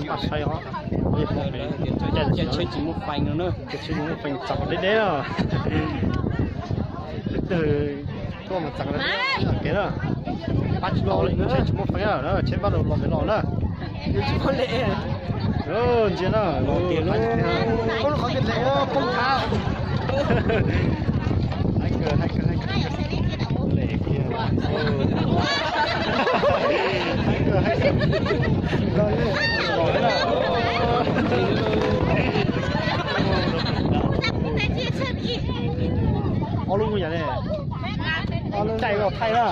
Pab saib os, caij tsheb tsis muaj feem no na, caij tsheb tsis muaj feem txog deb deb os. Leej twg tuaj mas txog kev na, pab tsis tau li, tsheb tsis muaj feem na, tsheb pab los los pem los na. Ntsia na, los tiag na, poob qhov tiag, poob thav. Haib kawg, haib kawg, haib kawg. Lem kiag. Haib kawg, haib kawg. Ob lub yam ne, caij los thaij na.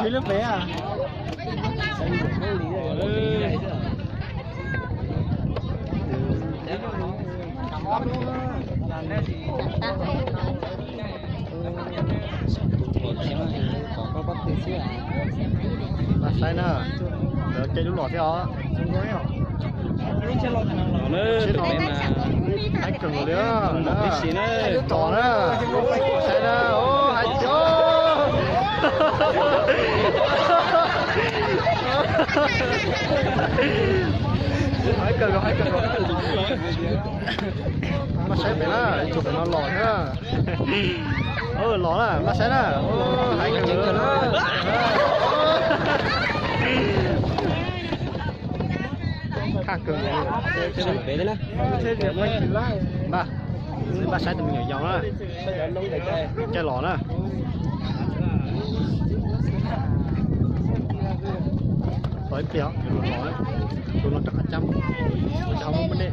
Pab saib na, lawv caij lub los thiab os. Tsheb no haib kawg nkaus li na. Tos na, saib na, haib kawg. Haib kawg nkaus, haib kawg nkaus. Pab saib pem na, ib tug pem no los thiab. Los na, pab saib na. Haib kawg nkaus. Khaj kawg nkaus. Npaj, npaj saib tus me nyuam yaus na. Caij los na. Tos ib pliag, tus no rov qab cab, cab muab dej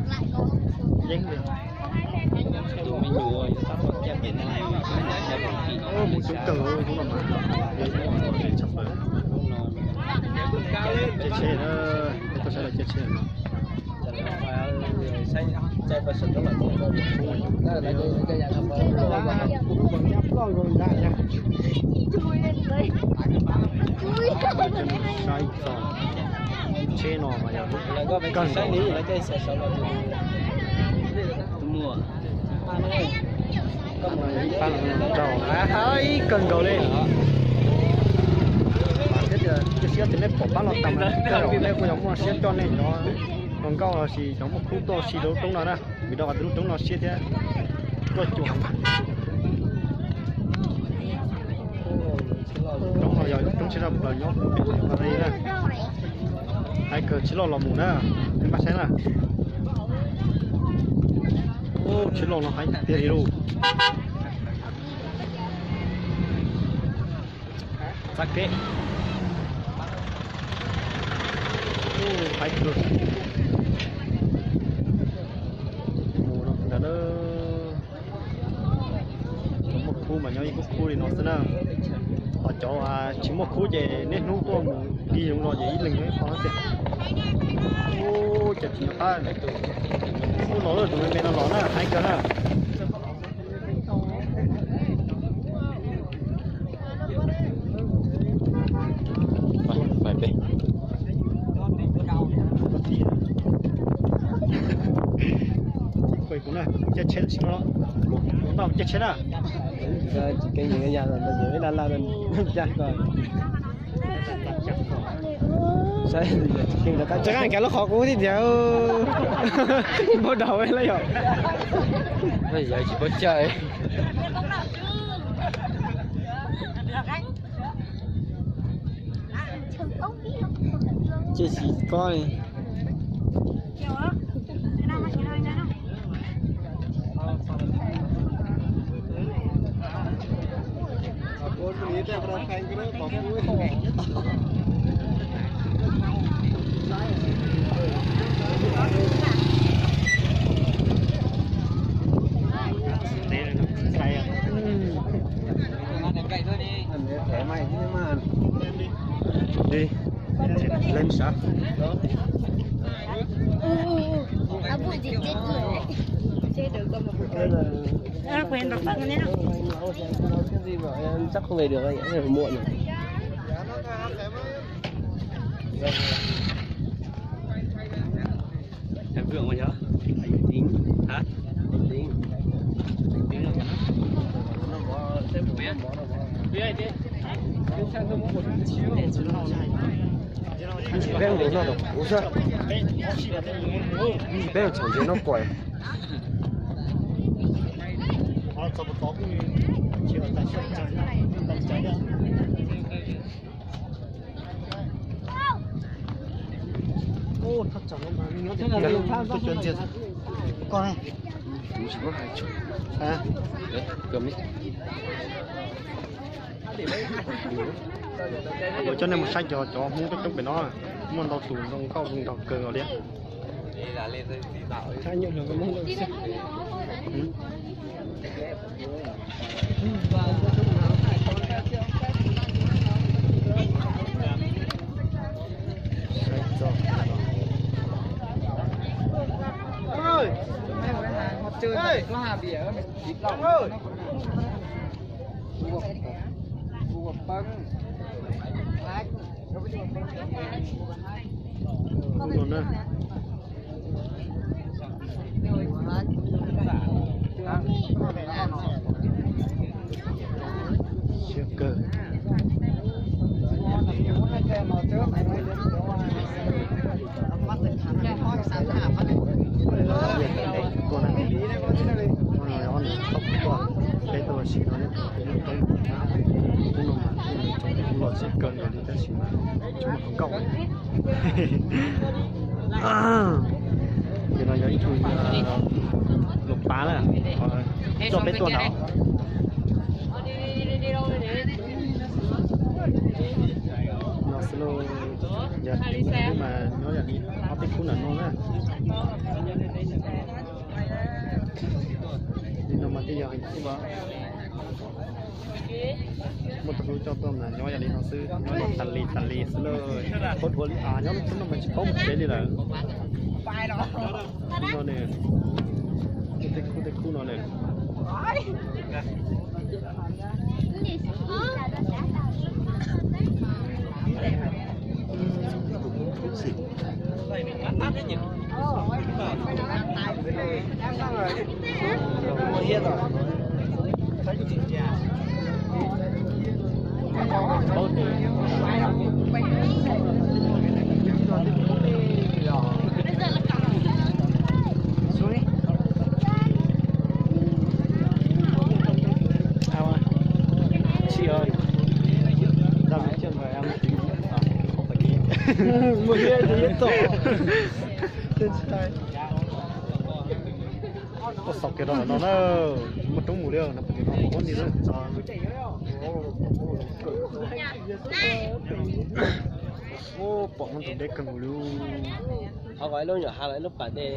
yeeb li. Mus coob kawg hnub no mas, caij tsheb na, tuaj saib lawv caij tsheb no. Saib txog tsheb no mas yog kawg nkaus. Pab los rau ib kawg nkaus li. Thiab tias cia siab tias nej pom pab los tau mas nej kuj yog muaj siab coj nej cov hluas nkauj los sis cov muaj khub tuaj ua si rau lub roob no na, vim rau qhov tias lub roob no siab thiab ruaj cuag. Roob no yog lub roob siab zog plaws nyob pem Paris na. Haib kawg, tsheb loj los mus na, nej pab saib na. Tsheb loj no haib tiag li lauj. Txaj kev. Haib kawg. Mus no ntawd na. Cov muaj khub mas nyob ib khub khub li no xwb na. Ho cov tsis muaj khub ces niaj hnub tuaj mus dig zoov no ces ib leeg nyob ib qho xwb. Ub, cov tsis nco qab. Ub, los lawm, tus me me no los na, haib kawg na. Caij tsheb tsis no, caij tsheb na. Tsis qab kav lub qhov qub thiab tiag. Npau daus lawm yom. Yog tsis paub cawj. Ces tsis paub li. Leej sav. Chắc không về được, muộn rồi. Em Phượng mà nhớ. Anh Tín. Hả? Anh Tín. Anh Tín không? Biết. Biết ai chứ? Anh Tín. Peb nkaus no, peb txhom ntses no kuam. Coj nej mus saib cov, cov Hmoob coob coob pem no, muaj ntau tus zoo nkauj zoo nraug kawg li. Siab kawg. Peb tuaj sim no, peb lub roob, hnub no mas kuj tsoom Hmoob los tsis kawg nkaus li tab sis mas tsis muaj tus nkauj. Ces no yog ib tug Luas Pav na, coj peb tuaj nrad. No xwb lauj, yog mas nyob yam li ob peb khub nram no na. Li no mas twb yog heev xwb. Muaj tus hlub coj tuaj mas nyob yam li no xwb, nyob tas li tas li xwb lauj. Qhuav dhuav li av nyob lub teb no mas tsis paub mus tsev li lawm. No ne, tej khub tej khub no ne. Tuaj xaus kiag rau ntawm no na, muaj roob mus li no, pom kiag no pom huab ni na. Pom muaj tus deb kawg nkaus li. Qhov ko ib lub nyuam hav los ib lub pas dej.